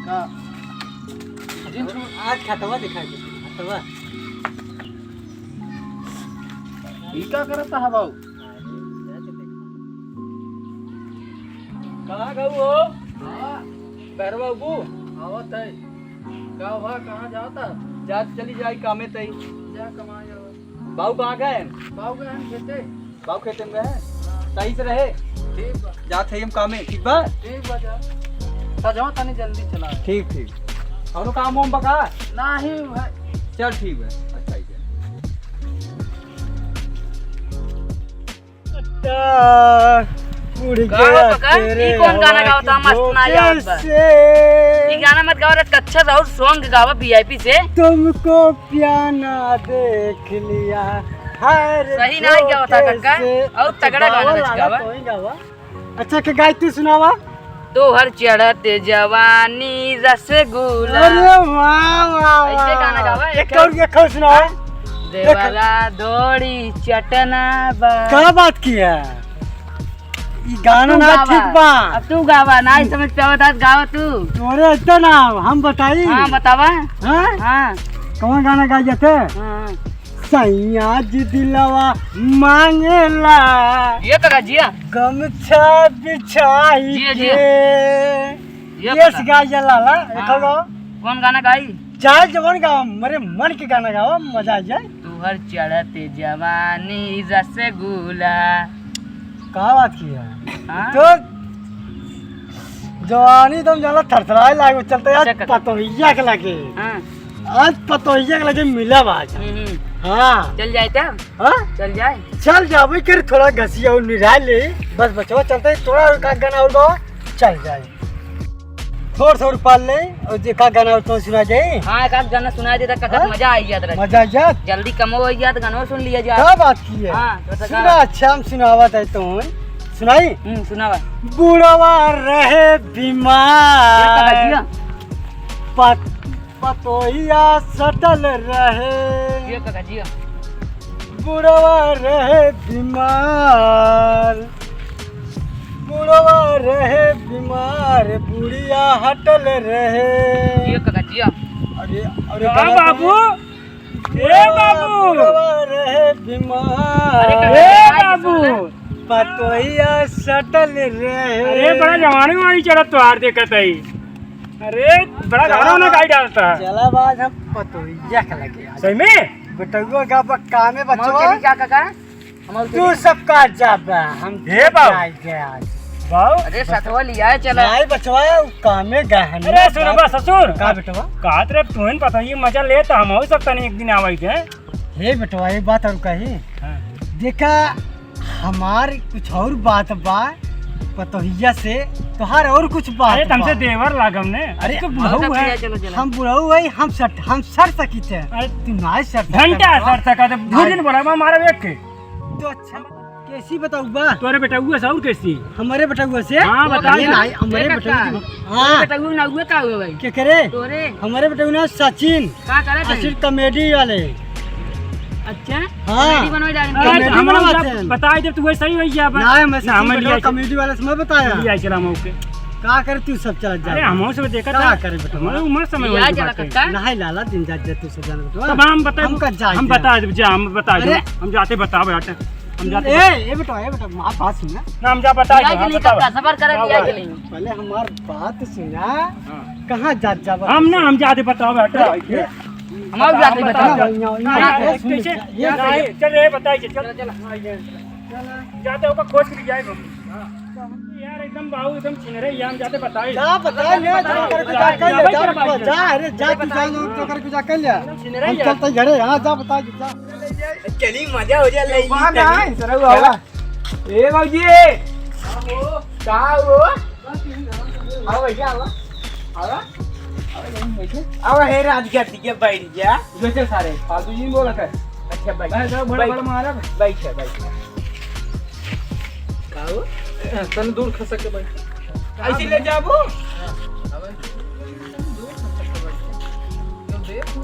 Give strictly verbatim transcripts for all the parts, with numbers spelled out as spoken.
का? आज खतवा दिखा दे, खतवा। ई का करत है बाबू? कहाँ गऊ हो? हाँ। बहरवा बाबू। आवत है। का हुआ, कहाँ जाता? जा, चली जाई कामे तई। जा कमाए आवा। बाबू कहाँ गए? बाबू गए हैं खेते। बाबू खेते में गए हैं? हाँ। सही से रहे। ठीक बा। जात है हम कामे, ठीक बा? ठीक बा, जा। सजवा तनी जल्दी चला। ठीक, ठीक। कौनो काम वाम बा का? नाही है। चल ठीक बा। अच्छा, ठीक है। उड़ का गया बा काका? तेरे ई कौन गाना हवा गावत की है? मस्त ना झोंके आवत बा। से। ई गाना मत गावा रे, कच्छा और song गावा VIP से। तुमको प्याना देख लिया हर सही ना गावत है धोखे काका, से। और अच्छा, तगड़ा गाना गावा रच लाला, गावा। तू ही गावा। अच्छा, के गाई तू सुनावा। तोहर चढ़त जवानी रसगुल्ला। अरे वाह, वाह, ऐसे वाह। गाना गावा, एक एक और, एक और सुनाओ। देवरा दौड़ी चटना बा। क्या बात की है? ई गाना तू ना गावा। ठीक बा। अब तू गावा, ना समझ पावत आज गावा तू। तोरे इतना ना, हम बताई। हाँ, बतावा। हाँ? हाँ। कौन गाना गाई जाते? हाँ। सैया जी दिलवा मांगेला। ये तो गाजिया। गमछा बिछाई जिया, के। जिया। ये यस पता। गाय जला ला, हाँ। देखो गाओ। कौन गाना गाई? चाहे जवन गाओ, मेरे मन के गाना गाओ, मजा आ जाए। तुहर चढ़त जवानी रसगुल्ला। का बात की है? हाँ? तो जवानी तुम जाना थरथराए लागे, चलते आज अच्छा, कर। पतोहिया के लगे। हाँ। आज पतोहिया के लगे मिला बा आज। हम्म, हम्म। हाँ। चल जाए तब? हाँ? चल जाए। चल जाबे कर, थोड़ा घसिया और निराय ले। बस बचवा चलते, थोड़ा और का गाना और गाओ, चल जाए। थोड़ थोड़ पाल ले, और जे का गाना और तो सुना जाए। हाँ, एक आध गाना सुना दे, तो कथक हाँ? मजा आई जात रहे। मजा आई जात? जल्दी कमो आई जात, गानो सुन लिया जाए। का बात की है? हाँ, तो सुना, गा। अच्छा, हम सुनावत है तो। सुनाई? हम्म, सुनावा। बुढ़वा रहे बीमार। ये कहा जिया? पत-, पतोहिया सटल रहे। ये कहा जिया? बुढ़वा रहे बीमार, बुढ़वा रहे बीमार, बुढ़िया हटल रहे। ये कहा जिया? अरे, अरे, हाँ गाना बाबू। तो ए बाबू। बुढ़वा रहे बीमार। अरे, ए कहा बाबू। पतोहिया सटल रहे। अरे, बड़ा जवानी वाली चढ़त तोहार देखत है। अरे, बड़ा गाना वाना गाई डालता है। चला बाज हम पतोहिया के लगे आज। सही में? बेटउआ का बा कामे बचवा। मौके नहीं क्या काका? हम तू सब का जाबा, हम हे सब बाबू। जाए गए आज। बाबू। अरे, सतवा लिया है, चला। नहीं बचवा, उ कामे गए हैं। अरे, सुनो बा ससुर। का बेटवा? कहत रहे, तुहन पता ये मजा ले, तो हम हो सकता नहीं एक दिन आवाई थे। हे बेटवा, ये बात और कही। हाँ। देखा, हमार कुछ और बात बा पतोहिया से, तोहार और कुछ बात अरे, तुमसे बा। देवर लागम ने। अरे, तू बुढ़ऊ है। चलो, चलो। हम बुढ़ऊ है, हम सट, हम सर सकित है। अरे, तू ना सर सकत घंटा बा। सर सकत है, भोजन बोला, मैं मारा एक के। तो अच्छा, कैसी बताऊ बा? तोरे बेटउआ से और कैसी? हमारे बेटउआ से? हाँ, बता अरे दे। नहीं, हमारे ए काका, बेटउआ से। हाँ। बेटउआ ना हुए का हुए भाई? के करे? तोरे। हमारे बेटउआ ना सचिन। का करत है? असली comedy वाले। अच्छा? हाँ। Comedy बनवे जा रहे हैं। अरे, comedy हम बनवाते जब हैं। बताए जब तू वैसे ही हो गया बस। ना, मैं ना, सचिन हम बेटवा लिया comedy वाले से मैं बताया। लिया चला मौके। का करे तू सब चला जा। अरे, हम से देखा का था। करे बेटा? हमारे उम्र समय या वाली जरा बात है। कक्का। नहीं लाला, दिन जा, जा तू सब जान बेटा। तब हम बता, हम का जाए हम जा। बता देब, जा, हम बता देब। अरे। हम जाते बताओ बेटा। हम जाते ए, ए बेटा, ए बेटा, माँ बात सुन ना। ना, हम जा बताए या देब, के हम नहीं बताओ। कक्का, सबर करे या के नहीं। पहले हमार बात सुना। हाँ। कहाँ जात जाबा? हम ना, हम जाते बताओ बेटा। अरे, हम और जाते बताओ। बताओ। यहाँ, यहाँ, हाँ, यहाँ, सुन, कैसे? ये यहाँ से, चल, ये बताइए, चल। चल, चल। जाते होगा, खोज के जाए हम। हाँ। यार, एकदम बाबू, एकदम छिनरे, ये हम जाते बताए। जा, बताए, ले, जा, करके जा, कर ले, जा, जा, जा, अरे, जा, तू जा, जा, करके जा, कर ले। छिनरे हम यार। चलते घरे, हाँ, जा, बताए, जा। चली, मजा हो जाए, ले, वहाँ ले, ना, ले। सरऊ आवा। ए भौजी, का हो? आओ भैया, आओ। आओ। आओ, यहीं बैठे। आओ, हे राजगद्दी के बैठ जा। जो चल सारे, फालतू जी बोला कर। अच्छा, बैठ। बैठ जाओ, बड़ा, बैठ। बड़ा मारा। बैठ, बैठ। का हो? तन दूर खसक के बैठ। ऐसे ले जाबो? हाँ, अब तन दूर खसक के बैठ। तो देख,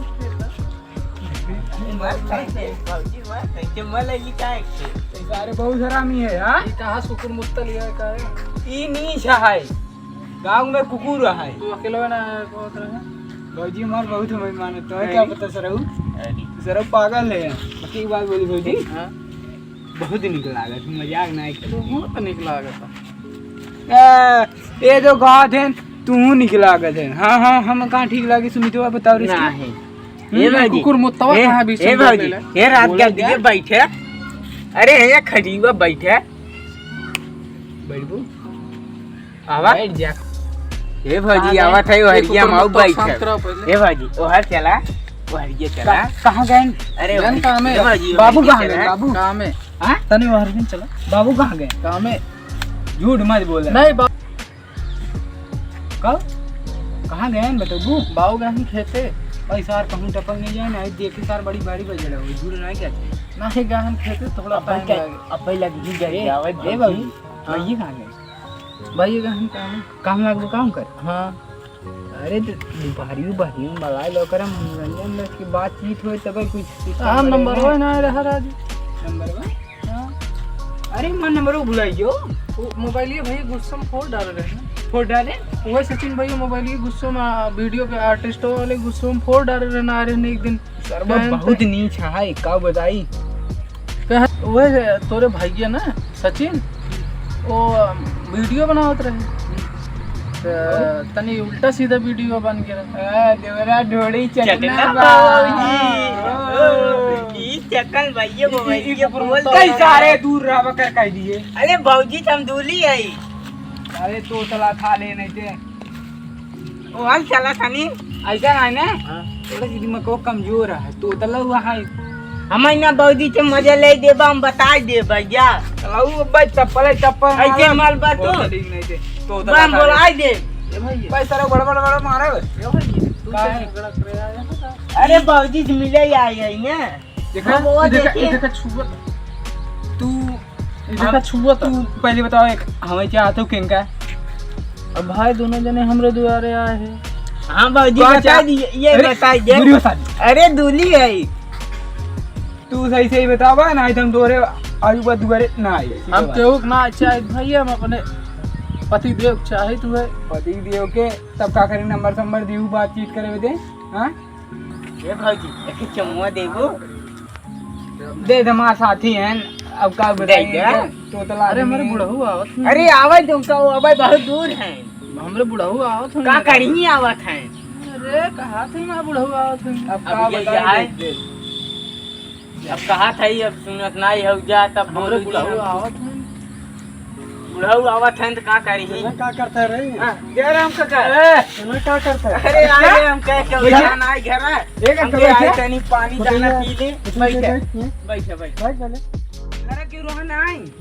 मर खाई दे, भौजी, मर खाई दे, मर लगी काहे के? अरे बहुत हरामी है, हाँ? ये कहाँ सुकुर मुत्ता लिया है, का है? ई नीच है। गाँव में कुकुर है। तू अकेलवे ना है, बहुत रहे। भौजी हमार बहुत हमें मानत, तो है अरे। क्या पता सरऊ? अरे। सरऊ पागल है। पक्की बात बोली भौजी। हाँ। बहुत निक लागत, मजाक नाहीं कर। तू बहुत निक लागत। ए, ए जो गाँव थे, तू निक लागत है। हाँ, हाँ, हम कहाँ ठीक लागे सुमितवा बताओ रे इसकी? नहीं। हम्म, ए भौजी, कुकुर मुत्तवा ए, कहाँ बीच ए में भौजी, बोलेला? ए रात बोला का दिए क्या? बैठे। अरे, ये खरीवा बैठे। बैठबू? आवा। बैठ जा। ए भौजी, कहाँ गए? आवत है, ये ओहरिया कुकुर माऊ मुत्तवा बैठे। शांत रहो पहले। ए भौजी, ओहर चला, ओहरिया चला। का-, कहाँ गए? अरे गए ओहर-, कहाँ में? ए भौजी, बाबू ओहरिया कहाँ चला। गए? बाबू? कहाँ में? हाँ? तनी ओहर दिन चला। बाबू कहाँ गए? कहाँ में? झूठ मत बोल। नहीं, बा- कब? कहाँ गए हैं बतबू? बाऊ गए हैं खेते। भाई सार कहूँ टपक नहीं जाए ना, देखी सार बड़ी भारी बजड़ा हो, झूठ ना क्या चाहिए? नहीं गए हैं खेते, थोड़ा अब भाई टाइम क्या, लगे। अब भाई लग ही जाए, ए, जावे ए भाई। बाबू, हाँ। भाई ये कहाँ गए? भाई ये गए हैं काम। काम लग काम कर? हाँ। अरे तो दोपहरियो बहरियो में बलाए लो करे, मनोरंजन में की बातचीत होए तब कुछ। हाँ, नंबर वन ना रहा राजू। नंबर वन? हाँ। अरे, मैं नंबर भुलाई गयो। वो मोबाइल ये भैया गुस्सा में फोड़ डाल रहे हैं। फोड़ डाले? वही सचिन भैया मोबाइल ये गुस्सों में, आ, वीडियो के आर्टिस्टों वाले गुस्सों में फोड़ डाल रहे ना, आ रहे हैं एक दिन। सरवा कहें बहुत तो नीच है, का बताई? कह, वह तोरे भैया ना, सचिन, वो, आ, वीडियो बनावत रहे। त तनी उल्टा सीधा वीडियो बन के रहा। हाँ, देवरा ढोड़ी चटना चटना बा। बाबूजी। हाँ। ओ, ई चकल भैया, ई, ई, भैया ई बोल कई दे। सारे दूर रहा कर कह दिए। अरे भौजी, चमदूली है। अरे तोतला था ले नहीं थे। ओ, हम चला तनी। ऐसा ना है ना? हाँ। थोड़ा सी दिमाग को कमजोर है, तोतला हुआ है। हम ना भौजी से मजा ले देबा, हम बताई दे भैया। चलाऊ भाई, चप्पल है, चप्पल ऐसे मारा। माल बा तू। बहुत नीक नहीं थे। तो बम उतला बोलाई दे। ए भाई। भाई, सारा बड़ा, बड़ा, बड़ा मारा बे। ए भाई, तू का तो है? झगड़ा करे आया था। अरे, भौजी से मिले ही आए हैं ना। देखा, हम वो ये देखा, देखे। ये देखा, छुआ। तू, ये देखा, हम, छुआ था। तू पहले बताओ, एक हमें क्या आते हो, किनका? अब भाई, दोनों जने हमरे दुआरे आए हैं। हाँ, भौजी, कौन बता चा-, दी, ये अरे, बताई दे। दूरी बसा दी। अरे, दूली है। तू सही सही बतावा, नाहीं तो हम तोरे आजू बाजू दुआरे ना आई। हम केहू के ना चाहित भाई, हम अपने पति देव के चाहित हुए। पति देव के, तब का करे, नंबर संबर दीहू, बातचीत करे दे, हाँ? ए भौजी, एक चमुआ देबो? दे दे, हमार साथी हैं, अब का दे बताई दे। इनके, तोतला अरे, हमरे आदमी। बुढ़ऊ आवत हैं। अरे, आवे दो, का आवे, बहुत दूर हैं। हमरे बुढ़ऊ आवत हैं। का करही आवत हैं? अरे, कहा थे हमार बुढ़ऊ आवत हैं। अब अब का ये बताई, जाए। दे दे। अब कहा था ये, अब सुनत नाहीं हो जा, तब हमरे बोलू जी बुढ़ऊ हम। आवत हैं। बुढ़ऊ आवत हैं तो का करी? चला का करता रही? हाँ, जय राम काका। ए! चला का करता है? अरे, आ गए हम, कह के भैया। उठा ना, घर है। एक हम अंकल के आए बैठे। तनी पानी बताइए, दाना पी ले। बताइए, बैठे। बैठ, बैठ। बैठ, बैठ पहले। घर के रोहन आई।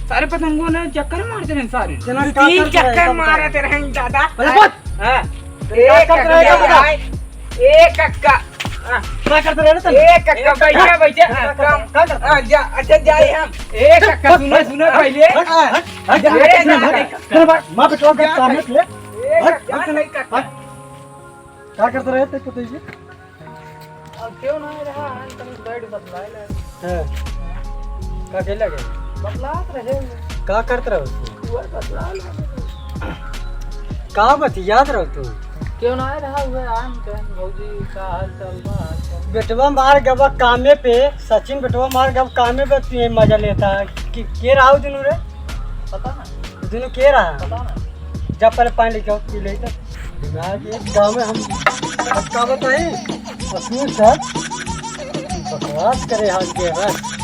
सारे पतंगों ने चक्कर मारते रहे सारे। चला दो का तीन करता है, चक्कर का मारते बताइए? रहे दादा। अरे, बस। हाँ। तो एक का करता है, का अक्का बताओ? आए, एक अक्का। हाँ। का करता रहे ना तनी? एक अक्का, एक अक्का। बैठा, बैठा। हाँ, का करता, काम। का करता? हाँ, जा, अच्छा, जाए हम। एक अक्का, सुनो, सुनो पहले। हट, हट, हट, जा, हट, अरे, हट, जा, हट, जा। चल, भाग, माँ बेटवा के जा, सामने से। एक हट, अक्का, हट, चल, एक अक्का। हट। का करता रहे थे, पता ही है? अब क्यों ना रहा, हम तनी बैठ बतलाए ले। हाँ। का खेला गया? बतलात रहे। का करत रहो तू? तू और बतला ले। का बतियात रहो तू? क्यों ना रहा हुआ, हम कहन भौजी का हाल चाल बा, हाल चाल। बेटवा मार गवा कामे पे, सचिन बेटवा मार गवा कामे पे, तू ये मजा लेता है। कि, के रहा हो दुनू रे? पता ना। दुनू के रहा? पता ना। जा पहले पानी लेके आओ, पी ले इधर। दिमाग एक गाँव में हम अब का बताई? और तू सब बकवास करे हाथ के बस।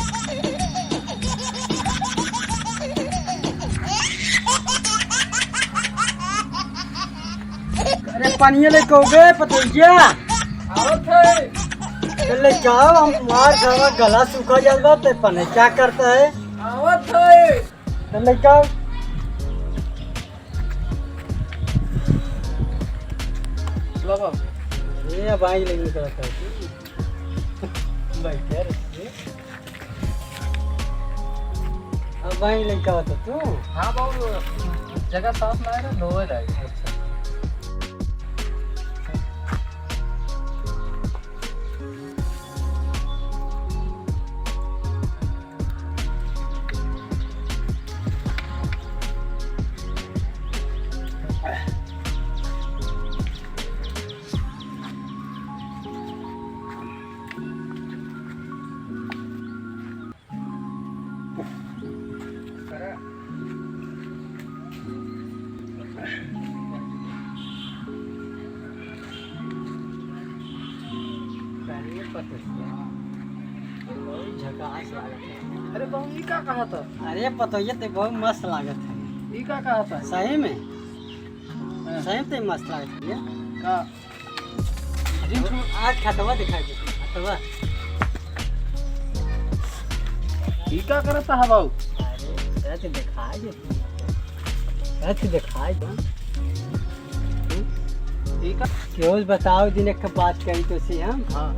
अरे पानिया लेके आओ बे, पतोहिया। आवत है। तो लेके आओ, हम मार खावा, गला सूखा जात बा, ते पने क्या करता है? आवत है। तो लइका। लो बाबू। ये अब आई लेंगे करता है। बैठ यार। अब आई लइका होता तू। हाँ बाबू, जगह साफ ना है ना, धोए लागे। अच्छा। पतोहिया। बहुत झकास लागत है। अरे बहू, ई का कहत है? अरे पतोहिया, ते बहुत मस्त लागत है। ई का कहत है? सही में? हाँ। सही में ते मस्त लागत है। का? आज खतवा दिखाई दे, खतवा। ई का करत है बाबू? अरे, रच दिखाई दे। रच दिखाई दे। ई का? केहू से बताओ दिन एक बात कही तो सी हम। हाँ।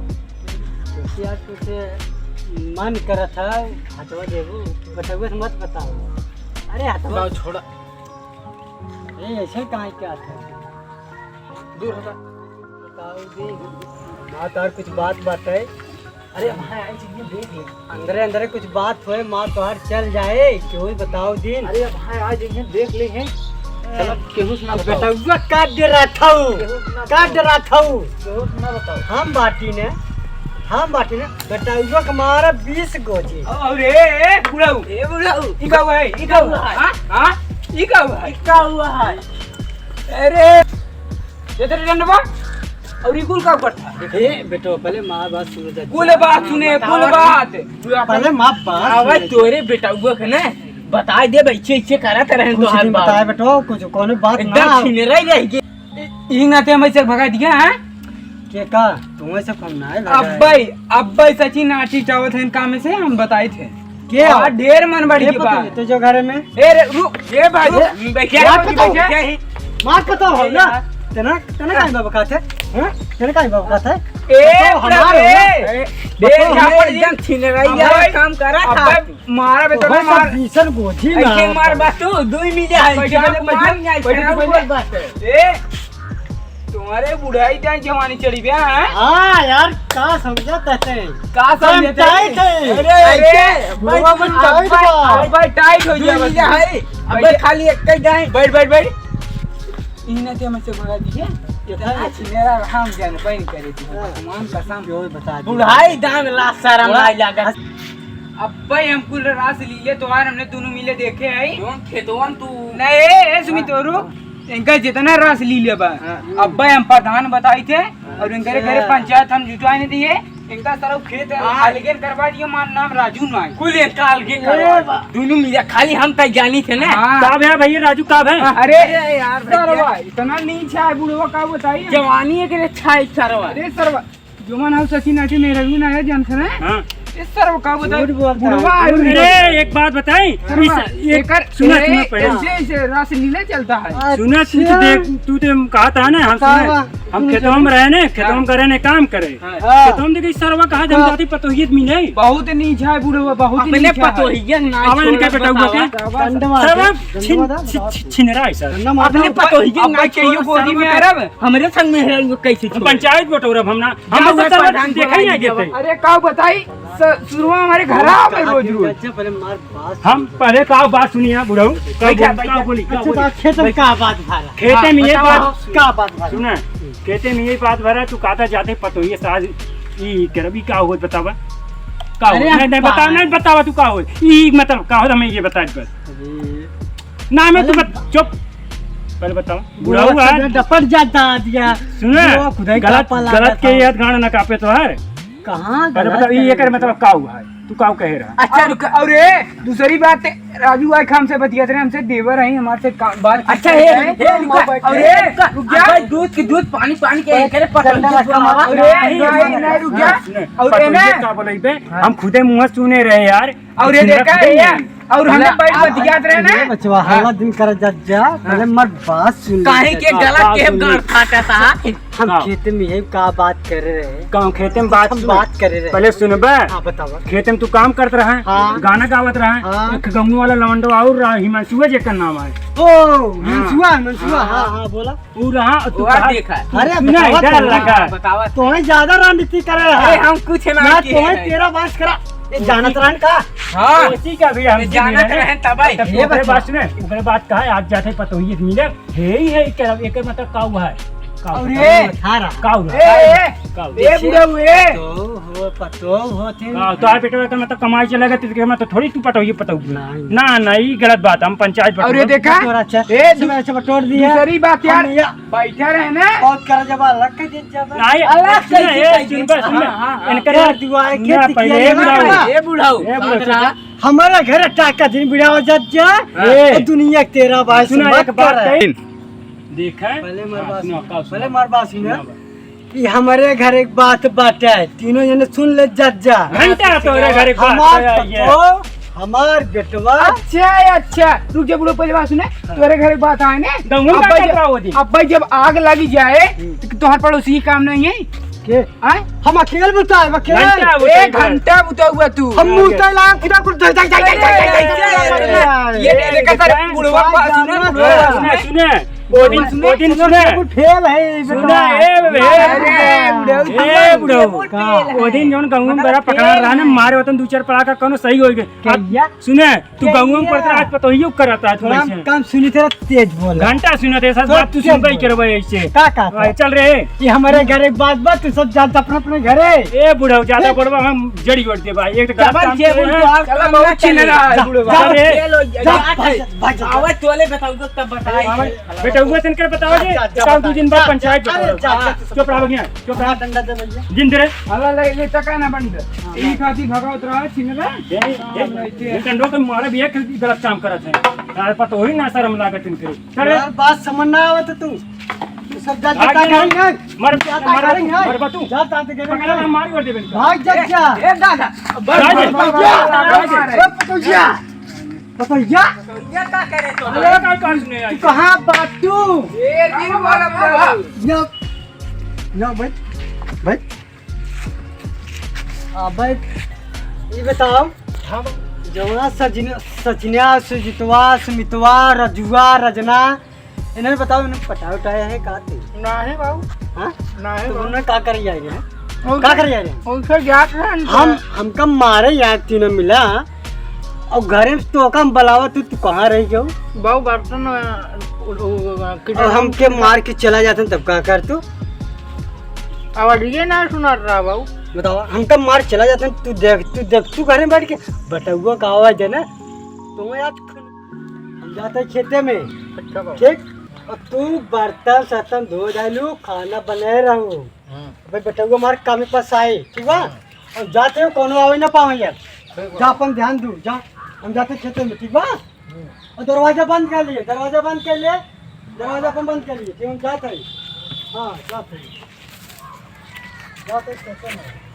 तो सी आज कुछ मन करत है, हटवा देबू, बटउआ से मत बताओ। अरे हटवा। बताओ, छोड़ा। ए, ऐसे काहे क्या था? दूर हटा। बताओ दे। माँ तोहार कुछ बात बताए। अरे भाई, आई चीज देख ले। अंदरे अंदरे कुछ बात होए, माँ तोहार चल जाए, केहू बताओ दिन। अरे भाई, आज इन्हें देख ले हैं। चलो, केहू से ना बताओ। बेटउआ का डरात हऊ? केहू से ना का बताओ। डरात हऊ? केहू से ना बताओ। हम बाटी ने, हम बाटी ने, बेटउआ के मारा बीस गोजी। अरे, ए, बुढ़ऊ। ए, बुढ़ऊ। ई का हुआ है? ई का हुआ है? हाँ? हाँ? ई का हुआ है? ई का हुआ है? अरे, ये तेरे डंडवा? और ये कुल का पट्टा? ए, बेटो, पहले माँ बात सुनो जा। कुल बात सुने, कुल बात। पहले माँ बात अबे सुने। तोरे बेटउआ के ना, बताई दे, ऐसे, ऐसे करत रहे कुछ तो हाल नहीं बात। बताए बेटो, कुछ कोनो बात एकदम ना। छिनरा ही रह गए। ई नाते हम ऐसे भगा दिया, हैं? के का? तुम्हें से फोन ना है लगा। अब्बे, अब्बे सचिन आठी चावत है काम से, हम बताई थे। के आ, हो? ढेर मन बढ़ के गई बा। पता है, तो जो घरे में। ए रे, रुक, ए भाई, रुक, ए, बैठे बात हो, बताओ। बैठे। बात बताओ हो ए ना। यार। तना, तना काहे बाबा कहते? हैं? तना काहे बाबा कहते? ए, बताओ, हमारे हो ना? ए, ए, बताओ, झापड़ हमें एकदम छिनरैया अबे, काम करा था अबे, तू। मारा बे तो तोरा मार। भीषण गोजी ऐसे ना। मार बस तू, दुई मिले है, बैठे, चार बैठे, मार, बैठे, ऐसे बैठे। बोल बस। ए, तुम्हारे बुढ़ाई टाइम जवानी चढ़ी बे, हैं? हाँ यार, का समझत हते? का समझत टाइट है। अरे, अरे, बुढ़वा मन टाइट बा। अब्बे टाइट हो गया बस। है। अब्बे खाली एक ही जाए। बैठ, बैठ, बैठ। इन्हें ते हमसे भगा दिए। इतना छिनेरा हम जान पाइन करे तू। हाँ। भगवान कसम। जो बता दे। बुढ़ाई दाम ला शरम हाँ। आई लागत। अब्बे हम कुल रास लीले तोहार हमने दोनों मिले देखे हैं। कौन खेतवन तू? नहीं, ए, ए, सुमित, हाँ। रुक। इनका जितना रास ली लेबा, हाँ। अब्बे हम प्रधान बताई थे और इनके अच्छा। घरे पंचायत हम जुटवाए नहीं दिए। इनका तरफ खेत हाँ। अलगे करवा दिए, मार नाम राजू ना है। कुल इनका अलगे ए करवा बा। दिए। दोनों मिला, खाली हम तक जानी थे ना। हाँ। का भे भैया राजू, का भे? अरे अरे यार भैया। सरवा, इतना नीच है बुढ़वा, का बताई? जवानी है कि रे छाई सरवा। अरे सरवा, जो मन हम सचिन आटी मेहरवी ना है, जान से ना? हाँ। इस सर का बता, झूठ बोलता बुढ़वा है। है। अरे, एक बात बताई? सरवा, इस, एक, एकर, सुना, ए, सुना पहले। ऐसे, ऐसे रास लीला चलता है। सुना, तू तो अच्छा। देख, तू तो हम कहा था ना, हम का सुने, बा? हम सुन, खेतवा में सुन। रहे ने, खेतवा में हाँ। करे ने, काम करे। हाँ। खेतवा में देखे, सरवा कहा, हम हाँ। जाती पतोहियत मिले। बहुत नीच है बुढ़वा, बहुत अपने नीच है। पतोहिया ना अब इनके छोड़ा बेटा हुआ बतावा। के? डंडवा सरवा दे, छिन-, डंडवा दे, छिन-, छिन-, छिनरा है सर। डंडवा अपने दे। पतोहिया अब ना भाई कहियो छोड़ा, गोदी सरवा में का अरब। हमरे संग में है, वो कैसे हम छोड़े? पंचायत बटोरब हम ना, हम जाओ तो भाई, सरवा प्रधान देखा ही बोला नहीं दीजिए। देते। अरे का बताई, स-, शुरुआ हमारे घर आओ भाई रोज रोज। अच्छा, पहले मार बात हम सुन। पहले का बात सुनिए बुढ़ऊ, का बैठा, बोल-, का बैठा। बोली, का अच्छा, बोली? बात खेत में का बात भरा? खेते में हाँ, ये बताओ। बात का बात भरा? सुना, खेते में ये बात भरा, तू कहता जाते पतोहिए साज ई करबी का होत बतावा? का होत? अरे नहीं, नहीं, बतावा, पागल। नहीं बतावा, तू का होत? ई मतलब का होत, हमें ये बता दे बस। अरे। ना, मैं तू अरे बत-, चुप। पहले बताओ। बुढ़ऊ बुढ़ऊ है। सब डपट जाता दिया। सुना, बुढ़ऊ खुदाई गलत, कापा गलत लागत के था। याद गाना ना कापे तो है। कहाँ पहले गलत बताओ, ये कर एकर मतलब का हुआ है? तू का कहे रहा? अच्छा, और, रुक। और ए, दूसरी बात, राजू आज हमसे बतियात रहे, हमसे देवर है, हमारे से का-, बात अच्छा, करते ए, हैं। ए, रुक, और ए, ए, रुक जा। अबे दूध की दूध, पानी, पानी के करे पकड़ डंडा के रखा हमारा। और ए, नहीं, नहीं, नहीं, रुक जा। सुने, और ए पतोहिए ना। का बोले बे? हाँ। हम खुदे मुँह से सुने रहे यार। और ये सुन देखा रखते है, हैं। और हमें बैठ बतियात रहे ना। ये बचवा, हाँ। हल्ला दिन कर जा, जा, हाँ। पहले मत बात सुन काहे ले। के का, गलत का के सुन गाड़ ले? फाटा था? हम का? खेत में है, का बात कर रहे हैं? का खेत में बात हम सुन। बात कर रहे हैं। पहले सुन बे। हाँ, बताओ। खेत में तू काम करत रहा है, हाँ। गाना गावत रहा है, हाँ। एक गंगू वाला लवंडो और रहा, हिमांशु है जेकर नाम है। ओ, हाँ। हिमांशु, हिमांशु, हाँ, हाँ, हाँ। हाँ, बोला। ऊ रहा, तू वो कहा, देखा है। अरे, सुना, बतावा इधर तो, लगा। बतावा। तोहे ज्यादा रणनीति करे रहा। अरे, हम कुछ ना ना, किए तोहे हैं। तेरा बात करा। ये जानत रहन का? हाँ। उसी का भी हम ये जानत रहन तब आई। तब ये ओकरे बच्चा। बात सुने, ओकरे बात कहा है, आज जाते पतोहिए मिले। हे ही है, क्या, एकर मतलब का हुआ है? का और होता? ये? अठारह। का हुआ? ए, ए, का हुआ? ए, बुढ़ऊ, ए। पतोह हो, पतोह हो, थे। का, तो आ बेटवा का मतलब कमाई चला गया, तो मैं तो थोड़ी तू पटोही पटोही। नहीं। ना, ना, ई गलत बात, हम पंचायत और ये पटोही। देखा? तोरा अच्छा, ए, अच्छा, दू-, अच्छा, बटोर दिया। दूसरी बात यार, हम या- बैठा रहे ना। बहुत कर जब अलग कर दे जब। नहीं, अलग सुन, कर ए, दे सुन, बस, सुन। हाँ, हाँ, हाँ। इनकर यार, यार, दुआरे ना, खेत पहले किया ए ना बुढ़ऊ। करवा। ए बुढ़ऊ, ए बुढ़ऊ, बात रहा। हमारा घर टाका दिन बुढ़ावा जात जा, हाँ। ए। तो दुनिया के तेरा भाई से सुना, मत एक बात कर। कही। देख है? पहले हमार हाँ, बात सुनो, सुनो, का पहले सुनो? हमार बात सुनो। सुनो बा। कि हमारे घर एक बात बाटे, तीनों जने सुन ले जात जा। घंटा तोरे घर एक बात हमार है, ये। पतोह, हमार बेटवा। अच्छा, अच्छा, रुक जा बुढ़ऊ, पहले बात सुने। हाँ। तोरे घर एक बात आए ने। गंगू अब का भाई कपड़ा जब, वो दिन। अब भाई जब आग लगी जाए, हम्म। तो तोहर पड़ोसी के काम नहीं है? के? आए? हम अकेले बताए, अकेले। घंटा वो एक दिन। घंटा बुता हुआ तू। हम मुंह तैला किधर कुछ धर, धर, धर, धर, धर, धर, धर, धर। ये देखा सर, बुढ़वा बात सुने, बुढ़वा बात सुने। सुने, सुने। वो दिन, सुने, वो दिन सुने, सुने। कुछ फेल है, सुने, बेटा। ए, ए, अरे, बुढ़ऊ, ए, बुढ़ऊ। का? वो दिन जौन गंगू में बड़ा पकड़ा रहा ना, मारे वतन दू चार पड़ाका, कौनो सही होई गए। अब कहिया? सुने, तू गंगू में पड़त रहा, आज पतोहियो करत रहा, आज थोड़ा वैसे। कम सुनी, तेरा तेज बोल। घंटा सुनत है, सब तो बात तू तेज सुनबे ही बोल। करबे ऐसे। का, का, का? भाई, चल रे। ये हमारे घर एक बात, बात, तू सब जानता अपने, अपने घरे। ए बुढ़ऊ, ज्यादा ए। बोलबा, हम जड़ी जोड़ दे भाई। एक तो गलत डबल काम से करे बोल, हैं। तू आप चला, काम बहुत ना चिल्ला चले। रहा है, जा, बुढ़ऊ। जा, अरे, जा, जा, भाग, भाग, जा। आवाज तोले बताऊंगा, तब बताई। आवाज बेटा, हुआ तनकर बतावा जे, जा, जा, बताओ, दू दिन बाद जा, पंचायत जा, बताओ। अरे, जा, जा, चुप रहा, बनिया, चुप रहा। डंडा दे भैया। जिन दे रे। हला ले, ले, टका ना बंद। हाँ, ई हाँ। खाती भगावत रहा, छिन रहा। ए, ए, हाँ, ए, नहीं, ये डंडो के मारे भी एक गलत काम करत है। यार, पता होई ना शर्म लागत इनके। चल रे। यार, बात समझ ना आवत तू। तू सब जा, भाग जा, जा, जा। नहीं। मर, जा, जा, मर, जा, नहीं। मर बा तू। जा, जा, जा, पकड़ा नहीं। ना, मार कर देबे इनका। भाग जा, ए, जा। ए, दादा। भाग जा। भाग जा। भाग जा। ए, पतोहिया। पतोहिया? पतोहिया का करे तो? अरे, का काज नहीं आई? तू कहाँ बाटू? ए, गिर वाला बुढ़ऊ। या, या, बैठ, बैठ। आ, बैठ। ये बताओ, हाँ। जवना सजन-, सचिनिया, सुजितवा, सुमितवा, रजुआ, रजना, इन्हें बताओ, इन्हें पटाया उठाया है का तू? नाही बाबू। हाँ? नाही तो बाबू। उन्हें का करे जाए रहे हैं? उनसे, का करे जाए रहे हैं? उनसे जात रहे हैं। हम, हमका मारे यार तीनों मिला, और घरे में तो कम बलावा तू, तू कहाँ रह जाऊ? बाबू बर्तन, अ, उ, उ, उ, किचन और हमके में मार के चला जाते हैं तब का कर तू? आवाज ये ना सुना रहा बाबू। बताओ, हमका मार चला जाते हैं, तू देख, तू देख, तू घरे में बैठ के बटुआ का आवाज है ना, तो मैं आज हम जाते हैं खेते में। अच्छा बाबू। ठीक? और तू बर्तन सर्तन धो डालू, खाना बनाए रहू। हम्म। भाई बटुआ मार काम में पास आए, ठीक बा? हम्म। और जाते हो, कोनो आवे ना पावे यार। ठीक बा। जा अपन ध्यान दू, जा। हम जाते खेते में, ठीक बा? हम्म। और दरवाजा बंद कर लिए, दरवाजा बंद कर लिए, दरवाजा अपन बंद कर लिए, ठीक, हम जाते हैं। हाँ, जाते हैं। जाते हैं खेते में।